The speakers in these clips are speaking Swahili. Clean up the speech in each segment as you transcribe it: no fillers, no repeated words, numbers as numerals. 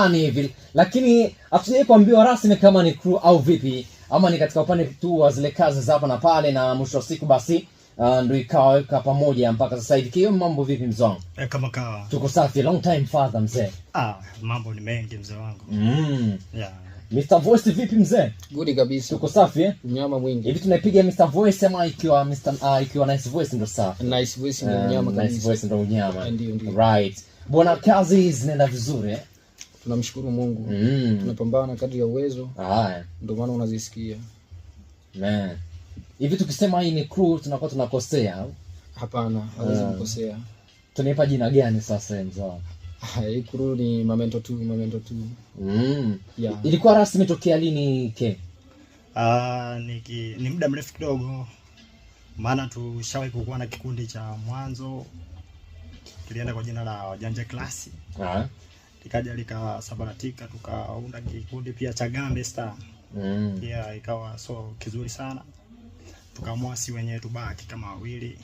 Hivi, lakini hatujawai kuambiwa rasmi kama ni crew au vipi, ama ni katika upande tu wa zile kazi za hapa na pale, na mwisho wa siku basi ndo ikaweka pamoja mpaka sasa hivi. Kio, mambo vipi mzee wangu? Eh, kama kawa. Tuko safi, long time father mzee. Ah, mambo ni mengi, mzee wangu. Yeah. Mr Voice, vipi mzee? Good kabisa. Tuko safi, eh? Mnyama mwingi. Hivi tunaipiga Mr Voice ama ikiwa Mr ikiwa Nice Voice ndo safi? Nice Voice ndio mnyama Nice kabisa. Voice ndo mnyama. Ndio. Right. Bwana, kazi zinaenda vizuri, eh? Tunamshukuru Mungu. Tunapambana kadri ya uwezo, Haya. Ndio maana unazisikia. Man. Hivi tukisema hii ni crew tunakuwa tunakosea au? Hapana, hawezi kukosea. Tunaipa jina gani sasa, mzee wangu? Ah, hii crew ni Mamento tu, Mamento tu. Yeah. Ilikuwa rasmi tokea lini, ke? Ah, ni muda mrefu kidogo, maana tushawahi kukuwa na kikundi cha mwanzo kilienda kwa jina la Wajanja Class, likaja likasambaratika, tukaunda kikundi pia cha Gambe Star, pia ikawa so kizuri sana, tukaamua si wenyewe tubaki kama wawili,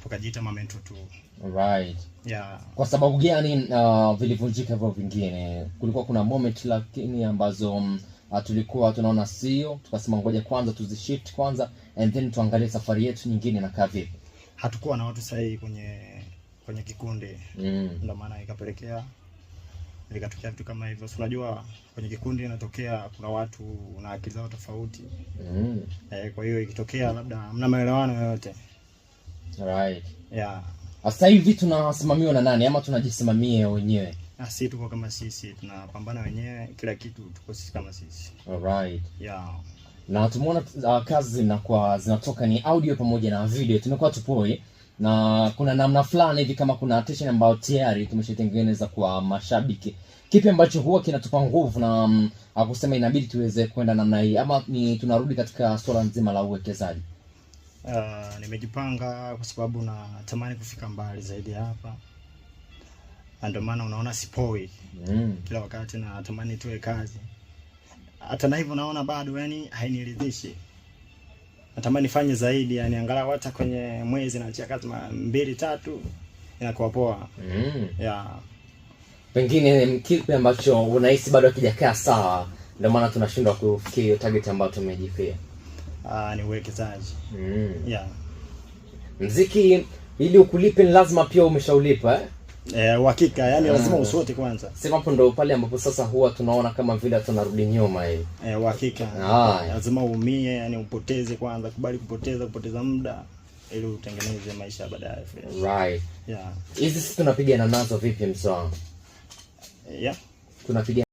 tukajiita Mamento tu. Yeah. Kwa sababu gani vilivunjika hivyo vingine? Kulikuwa kuna moment lakini ambazo tulikuwa tunaona sio, tukasema ngoja kwanza tuzishift kwanza and then tuangalie safari yetu nyingine inakaa vipi. Hatukuwa na watu sahihi kwenye kikundi, ndio maana ikapelekea likatokea vitu kama hivyo. Si unajua kwenye kikundi inatokea kuna watu na akili zao tofauti. Eh, kwa hiyo ikitokea labda hamna maelewano yoyote. Yeah. Sasa hivi tunasimamiwa na nani ama tunajisimamia wenyewe? Na sisi tuko kama sisi, tunapambana wenyewe, kila kitu tuko sisi kama sisi. Yeah. Na tumeona kazi zinakuwa zinatoka ni audio pamoja na video, tumekuwa tupoi na kuna namna fulani hivi kama kuna attention ambayo tayari tumeshatengeneza kwa mashabiki. Kipi ambacho huwa kinatupa nguvu na akusema inabidi tuweze kwenda namna hii, ama ni tunarudi katika swala nzima la uwekezaji? Nimejipanga kwa sababu natamani kufika mbali zaidi hapa, na ndio maana unaona sipoi kila wakati natamani tuwe kazi. Hata na hivyo naona bado yani hainiridhishi, natamani nifanye zaidi, yani angalau hata kwenye mwezi naachia kazi mbili tatu, inakuwa poa. Yeah. Pengine kipi ambacho unahisi bado hakijakaa sawa, ndio maana tunashindwa kufikia hiyo target ambayo tumejiwekea? Ni uwekezaji. Yeah. Mziki ili ukulipe ni lazima pia umeshaulipa, eh? Eh, uhakika yani lazima usote kwanza. Sema hapo ndo pale ambapo sasa huwa tunaona kama vile tunarudi nyuma hivi. Eh, uhakika. Lazima uumie, yani upoteze kwanza, kubali kupoteza, kupoteza muda ili utengeneze maisha baadaye fresh. Yeah. Hizi sisi tunapigana nazo vipi, mzee wangu? Yeah. Tunapigana